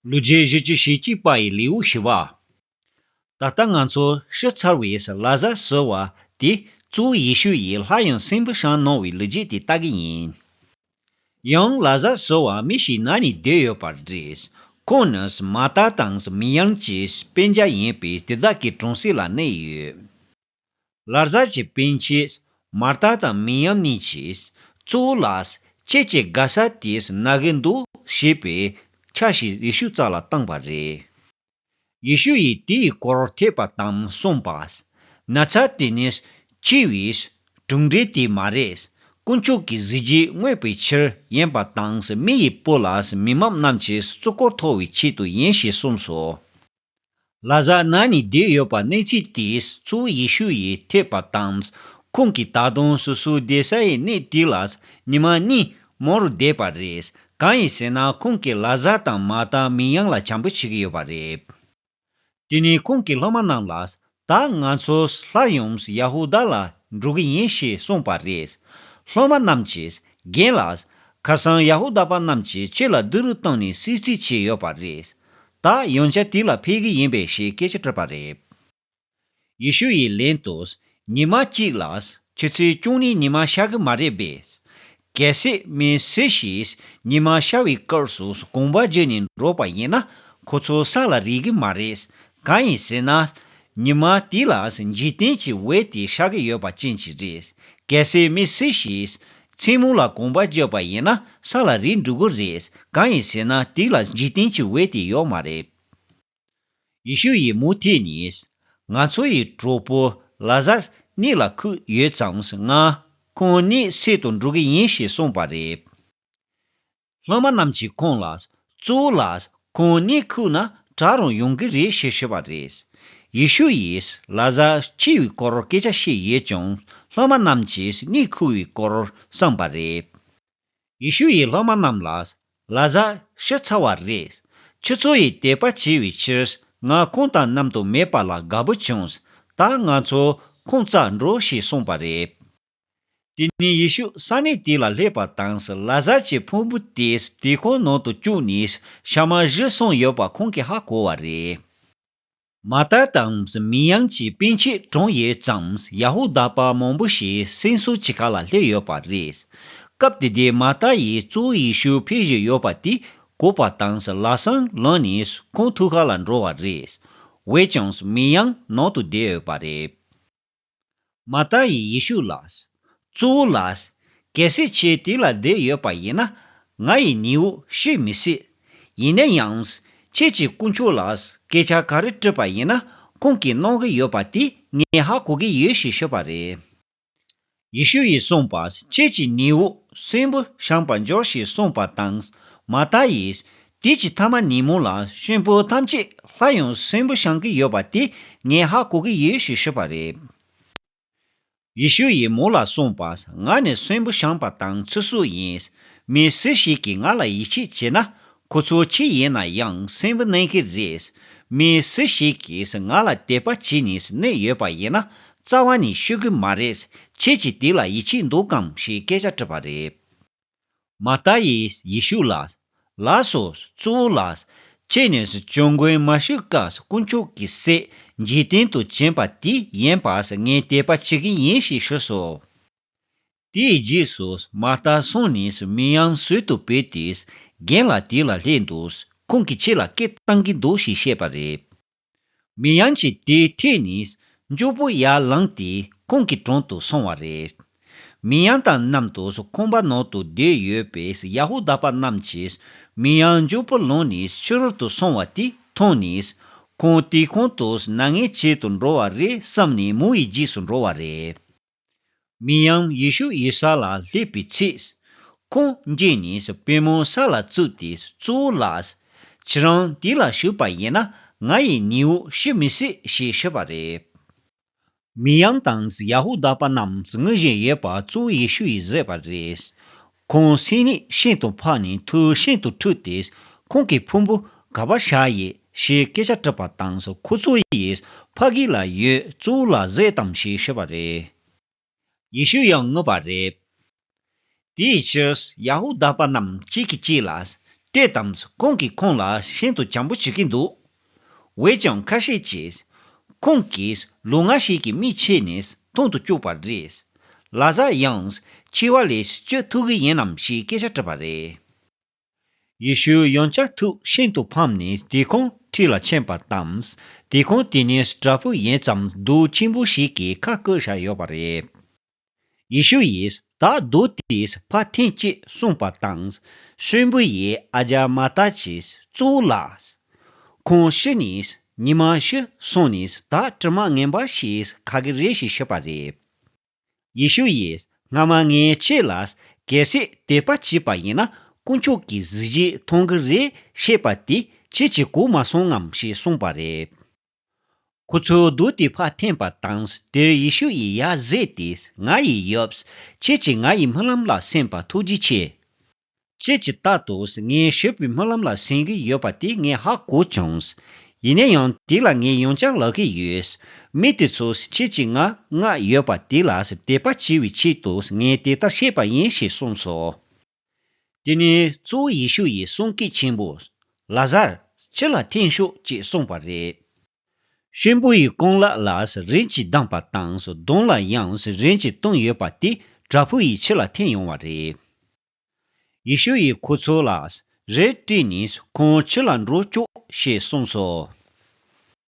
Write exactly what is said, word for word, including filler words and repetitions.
ལོ་རྒྱུས་བཞི་བཅུ་ཞེ་གཅིག་པ་ཡི་ལེའུ་བཞི་པ། ད་ལྟ་ང་ཚོ་ཤི་ཚར་བའི་ལ་ཛར་ཟེར་བ་དེ་གཙོ་བོ་ཡེ་ཤུ་ཡིས་སླར་ཡང་གསོན་པོ་བྱུང་གནང་བའི་ལོ་རྒྱུས་དེ་ལྟ་གི་ཡིན། ཡང་ལ་ཛར་ཟེར་བ་མི་ཞིག་ན་ནས་བསྡད་ཡོད་པ་རེད། ཁོང་ནི་མར་ཐ་དང་མིར་ཡམ་གྱི་སྤུན་ཀྱག་ཡིན་པས་དེ་དག་གི་གྲོང་གསེབ་ལ་གནས་ཡོད། ལ་ཛར་གྱི་སྤུན་མཆེད་མར་ཐ་དང་མིར་ཡམ་གཉིས་ཀྱིས་གཙོ་བོ་ལགས། ཁྱེད་ཀྱི་དགའ་ས་དེས་ན་གི་འདུག་ཞེས་པའི་ཆ་ཞིག་ཡེ་ཤུ་རྩ་ལ་བཏང་བ་རེད། ཡེ་ཤུ་ཡིས་དེའི་སྐོར་ཐོས་པ་དང་གསུངས་པ། ན་ཚ་དེ་ནི་འཆི་བའི་གྲུབ་འབྲས་དེ་མ་རེད། དཀོན་མཆོག་གི་གཟི་བརྗིད་མངོན་པའི་ཕྱིར་ཡིན་པ་དང་། མི་ཡི་བུ་ལ་མི་མང་རྣམས་ཀྱི་གཙུག་གོ་མཐོ་བའི་ཆེད་དུ་ཡིན་ཞེས་གསུངས་སོ། ལ་ཛར་ན་ནས་བསྡད་ཡོད་པ་གནས་ཚུལ་དེས་གཙོ་བོ་ཡེ་ཤུ་ཡིས་ཐོས་པ་དང་། ཁོང་གིས་ད་དུང་སོ་སོའི་བསྡད་ས་ཡི་གནས་དེ་ལ་ཉི་མ་གཉིས་མང་རུ་བསྡད་པ་རེད། གང་ཡིན་ཟེར་ན་ཁོང་གིས་ལ་ཛར་དང་མར་ཐ་མིར་ཡམ་ལ་བྱམས་པོ་བྱེད་ཀྱི་ཡོད་པ་རེད། དེ་ནས་ཁོང་གིས་སློབ་མ་རྣམས་ལ། ད་ང་ཚོ་སླར་ཡང་ཡ་ཧུ་དཱ་ལ་འགྲོ་གི་ཡིན་ཞེས་གསུངས་པ་རེད། སློབ་མ་རྣམས་ཀྱིས་རྒན་ལགས། ཁ་སང་ཡ་ཧུ་དཱ་པ་རྣམས་ཀྱིས་ཁྱེད་ལ་སྡུག་རུས་བཏང་ནས་བསད་རྩིས་བྱས་ཡོད་པ་རེད། ད་ཡང་བསྐྱར་དེ་ལ་ཕེབས་ཀྱི་ཡིན་པས་ཞེས་སྐད་ཆ་དྲིས་པ་རེད། ཡེ་ཤུ་ཡིས་ལན་དུ། ཉི་མ་གཅིག་ལ་ཆུ་ཚོད་བཅུ་གཉིས་ཉི་མ་ཤར་གི་མ་རེད་པས། གལ་སྲིད་མི་སུ་ཞིག་ཉི་མ་ཤར་བའི་སྐབས་སུ་གོམ་པ་བརྒྱབ་ནས་འགྲོ་བ་ཡིན་ན་ཁོ་ཚོ་ས་ལ་རེག་གི་མ་རེད། གང་ཡིན་ཟེར་ན། ཉི་མ་དེ་ལ་འཇིག་རྟེན་གྱི་འོད་དེ་ཤར་གི་ཡོད་པ་ཅན་ཅིག་རེད། གལ་སྲིད་མི་སུ་ཞིག་མཚན་མོ་ལ་གོམ་པ་བརྒྱབ་པ་ཡིན་ན་ས་ལ་རེག་འགྲོ་གི་རེད། གང་ཡིན་ཟེར་ན་དེ་ལ་འཇིག་རྟེན་གྱི་འོད་དེ་ཡོད་མ་རེད། ཡེ་ཤུ་ཡིས་མུ་མཐུད་ནས། ང་ཚོ་ཡི་གྲོགས་པོ་ལ་ཛར་གཉིད་ལ་ཁུག་ཡོད་ཙང་ང་ཁོང་གཉིས་བསད་དུ་འགྲོ་གི་ཡིན་ཞེས་གསུངས་པ་རེད། སློབ་མ་རྣམས་ཀྱིས་ཁོང་ལ། གཙོ་བོ་ལགས། ཁོང་གཉིད་ཁུག་ན་དྲག་རུང་ཡོང་གི་རེད་ཞེས་ཞུས་པ་རེད། ཡེ་ཤུ་ཡིས་ལ་ཛར་འཆི་བའི་སྐོར་སྐད་ཆ་བཤད་ཡོད་ཀྱང་སློབ་མ་རྣམས་ཀྱིས་གཉིད་ཁུག་པའི་སྐོར་བསམས་པ་རེད། ཡེ་ཤུ་ཡིས་སློབ་མ་རྣམས་ལ། ལ་ཛར་ཤི་ཚར་བ་རེད། ཁྱོད་ཚོ་ཡིས་དད་པ་བྱས་པའི་ཕྱིར་ང་ཁོང་དང་མཉམ་དུ་མེད་པ་ལ་དགའ་པོ་བྱུང་། ད་ང་ཚོ་ཁོང་རྩར་འགྲོ་ཞེས་གསུངས་པ་རེད། དེ་ནས་ཡེ་ཤུ་ས་གནས་དེ་ལ་སླེབས་པ་དང་ལ་ཛར་གྱི་ཕུང་པོ་དེ་དུད་ཁང་ནང་དུ་བཅུག་ནས་ཞག་མ་བཞི་སོང་ཡོད་པ་ཁོང་གིས་ཧ་གོ་བ་རེད། མར་ཐ་དང་མིར་ཡམ་གྱི་སྤུན་མཆེད་གྲོངས་ཡོད་ཙང་ཡ་ཧུ་དཱ་པ་མང་པོ་ཞིག་སེམས་གསོ་བྱེད་ག་ལ་སླེབས་ཡོད་པ་རེད། སྐབས་དེ་དུས་མར་ཐ་ཡིས་གཙོ་བོ་ཡེ་ཤུ་ཕེབས་བཞིན་ཡོད་པ་དེ་གོ་བ་དང་ལམ་སང་ལངས་ནས་ཁོང་ཐུག་ག་ལ་འགྲོ་བ་རེད། འོན་ཀྱང་མིར་ཡམ་ནང་དུ་བསྡད་ཡོད་པ་རེད། མར་ཐ་ཡིས་ཡེ་ཤུ་ལ། གཙོ་བོ་ལགས། གལ་སྲིད་ཁྱེད་དེ་ལ་བསྡད་ཡོད་པ་ཡིན་ན། ང་ཡི་ཉེ་བོ་ཤི་མི་སྲིད། ཡིན་ན་ཡང་། ཁྱེད་ཀྱིས་དཀོན་མཆོག་ལ་སྐད་ཆ་ག་རེ་དྲིས་པ་ཡིན་ན་ཁོང་གིས་གནང་གི་ཡོད་པ་དེ་ངས་ཧ་གོ་གི་ཡོད་ཞེས་ཞུས་པ་རེད། ཡེ་ཤུ་ཡིས་གསུངས་པ། ཁྱེད་ཀྱི་ཉེ་བོ་གསོན་པོ་བྱང་པར་འགྱུར་ཞེས་གསུངས་པ་དང་། མར་ཐ་ཡིས། དུས་ཀྱི་ཐ་མ་ཉིན་མོ་ལ་གསོན་པོ་ཐམས་ཅད་སླར་ཡང་གསོན་པོ་བྱང་གི་ཡོད་པ་དེ་ངས་ཧ་གོ་གི་ཡོད་ཞེས་ཞུས་པ་རེད། ཡེ་ཤུ་ཡིས་མོ་ལ་གསུངས་པ། ང་ནི་གསོན་པོ་བྱང་པ་དང་ཚེ་སྲོག་ཡིན། མི་སུ་ཞིག་གིས་ང་ལ་ཡིད་ཆེས་བྱས་ན། ཁོ་ཚོ་འཆི་ཡིན་ན་ཡང་གསོན་པོ་གནས་ཀྱི་རེད། མི་སུ་ཞིག་གིས་ང་ལ་དད་པ་བྱས་ནས་གནས་ཡོད་པ་ཡིན་ན་རྩ་བ་ནས་ཤི་གི་མ་རེད། ཁྱེད་ཀྱིས་དེ་ལ་ཡིད་ཆེས་འདུག་གམ་ཞེས་སྐད་ཆ་དྲིས་པ་རེད། མར་ཐ་ཡིས་ཡེ་ཤུ་ལ། ལགས་སོ། གཙོ་བོ་ལགས། ཁྱེད་ནི་བྱ་རྒོད་མ་ཤི་ཀ་དཀོན་མཆོག་གི་སྲས་འཇིག་རྟེན་དུ་བྱོན་པ་དེ་ཡིན་པ་ངས་དད་པ་བྱེད་ཀྱི་ཡིན་ཞེས་ཞུས་སོ། དེའི་རྗེས་སུ་མར་ཐ་སོང་ནས་མིར་ཡམ་ཟུར་དུ་བུད་དེ་རྒན་ལགས་དེ་ལ་སླེབས་འདུག་ཁོང་གིས་ཁྱེད་ལ་སྐད་བཏང་གི་འདུག་ཞེས་བཤད་པ་རེད། མིར་ཡམ་གྱིས་དེ་ཐོས་ནས་མགྱོགས་པོ་ཡར་ལངས་ཏེ་ཁོང་གི་དྲུང་དུ་སོང་བ་རེད། མིར་ཡམ་དང་མཉམ་དུ་ཁང་པ་ནང་དུ་བསྡད་ཡོད་པའི་ཡ་ཧུ་དཱ་པ་རྣམས་ཀྱིས་མིར་ཡམ་མགྱོགས་པོ་ལངས་ནས་ཕྱི་རོལ་དུ་སོང་བ་དེ་མཐོང་ནས་ཁོང་དུད་ཁང་དུ་ནམ་ངན་བྱེད་དུ་འགྲོ་བ་རེད་བསམ་ནས་མོ་ཡི་རྗེས་སུ་འགྲོ་བ་རེད། མིར་ཡམ་ཡེ་ཤུ་ཡོད་ས་ལ་སླེབས་པའི་ཚེ། ཁོང་འགྱེལ་ནས་པུས་མོ་ས་ལ་བཙུགས་ཏེ། གཙོ་བོ་ལགས། ཁྱེད་རང་དེ་ལ་བཞུགས་པ་ཡིན་ན་ང་ཡི་ཉེ་བོ་ཤི་མི་སྲིད་ཞེས་ཞུས་པ་རེད། མིར་ཡམ་དང་ཡ་ཧུ་དཱ་པ་རྣམས་ངུ་བཞིན་ཡོད་པ་གཙོ་བོ་ཡེ་ཤུ་ཡིས་གཟིགས་པ་རེད། ཁོང་སེམས་ནད་ཤིན་ཏུ་ཕོག་ནས་ཐུགས་ཤིན་ཏུ་འཁྲུགས་ཏེ། ཁོང་གི་ཕུང་པོ་ག་པར་བཞག་ཡོད་ཞེས་སྐད་ཆ་དྲིས་པ་དང་། ཁོ་ཚོ་ཡིས་ཕ་གི་ལ་ཡོད་གཙོ་བོ་ལ་གཟིགས་དང་ཞེས་ཞུས་པ་རེད། ཡེ་ཤུ་ཡང་ངུས་པ་རེད། དེའི་ཕྱིར་ཡ་ཧུ་དཱ་པ་རྣམས་གཅིག་གིས་གཅིག་ལ། དེ་ལྟའམ་ཁོང་གིས་ཁོང་ལ་ཤིན་ཏུ་བྱམས་པོ་བྱེད་ཀྱི་འདུག་འོན་ཀྱང་ཁ་ཤས་ཀྱིས། ཁོང་གིས་ལོ་ལྔ་ཞིག་གི་མིའི་ཆེད་ནས་འཐུང་དུ་བཅུག་པ་རེད། ལ་ཟར་ཡང་། འཆི་བ་ལས་སྐྱོབ་ཐུབ་ཀྱི་ཡིན་ནམ་ཞེས་སྐད་ཆ་དྲིས་པ་རེད། ཡེ་ཤུ་ཡང་བསྐྱར་ཐུགས་ཤིན་ཏུ་ཕམ་ནས་དེ་ཁོང་འཁྲིས་ལ་ཕྱིན་པ་དང་། དེ་ཁོང་དེ་ནས་བྲག་ཕུག་ཡིན་ཙམ་རྡོ་ཆེན་པོ་ཞིག་གིས་ཁ་བརྐོས་བཞག་ཡོད་པ་རེད། ཡེ་ཤུ་ཡིས་ད་རྡོ་དེས་ཕར་འཐེན་ཅེས་གསུངས་པ་དང་། གཤིན་པོ་ཡིས་ཨ་ཇ་མར་ཏ་ཅིས་གཙོ་བོ་ལགས། ཁོང་ཤི་ནས་ཉི་མ་བཞི་སོང་ནས་ད་དྲི་མ་ངན་པ་ཞིག་ཁ་གི་རེད་ཞེས་ཤོད་པ་རེད། ཡེ་ཤུ་ཡིས་སྔ་མ་ངས་ཁྱེད་ལ་གལ་སྲིད་དད་པ་བྱས་པ་ཡིན་ན་དཀོན་མཆོག་གི་གཟི་བརྗིད་མཐོང་གི་རེད་ཞེས་པ་དེ་ཁྱེད་ཀྱིས་གོ་མ་སོང་ངམ་ཞེས་གསུངས་པ་རེད། ཁོ་ཚོས་རྡོ་དེ་ཕར་འཐེན་པ་དང་དེར་ཡེ་ཤུ་ཡིས་ཡར་འཛེགས་ཏེ། ང་ཡི་ཡབ། ཁྱེད་ཀྱིས་ང་ཡི་རྨི་ལམ་ལ་གསན་པ་ཐུགས་རྗེ་ཆེ། ཁྱེད་ཀྱིས་ལྟ་དུས་ངས་ཞུས་པའི་རྨི་ལམ་ལ་གསན་གྱི་ཡོད་པ་དེ་ངས་ཧ་གོ་བྱུང་། ཡིན་ན་ཡང་དེ་ལ་ངས་ཡང་བསྐྱར་ལབ་ཀྱི་ཡོད། མི་དེ་ཚོས་ཁྱེད་ཀྱིས་ང་མངགས་ཡོད་པ་དེ་ལ་དད་པ་བྱེད་པའི་ཆེད་དུ་ངས་དེ་ལྟར་བཤད་པ་ཡིན་ཞེས་གསུངས་སོ། དེ་ནས་གཙོ་བོ་ཡེ་ཤུ་ཡིས་གསུང་སྐད་ཆེན་པོས། ལ་ཟར། ཕྱི་ལ་འཐེན་ཤོག་ཅེས་གསུངས་པ་རེད། གཤིན་པོ་ཡི་རྐང་ལག་ལ་རིམས་ཀྱིས་བརྡུངས་པ་དང་གདོང་ལ་ཡང་རིམས་ཀྱིས་བརྡུངས་ཡོད་པ་དེ་བྲག་ཕུག་ཡི་ཕྱི་ལ་འཐེན་ཡོང་བ་རེད། ཡེ་ཤུ་ཡིས་ཁོ་ཚོ་ལ། རས་སྤྲས་ནས་ཁོང་ཕྱི་ལ་འགྲོ་ཅོག་ཞེས་གསུངས་སོ།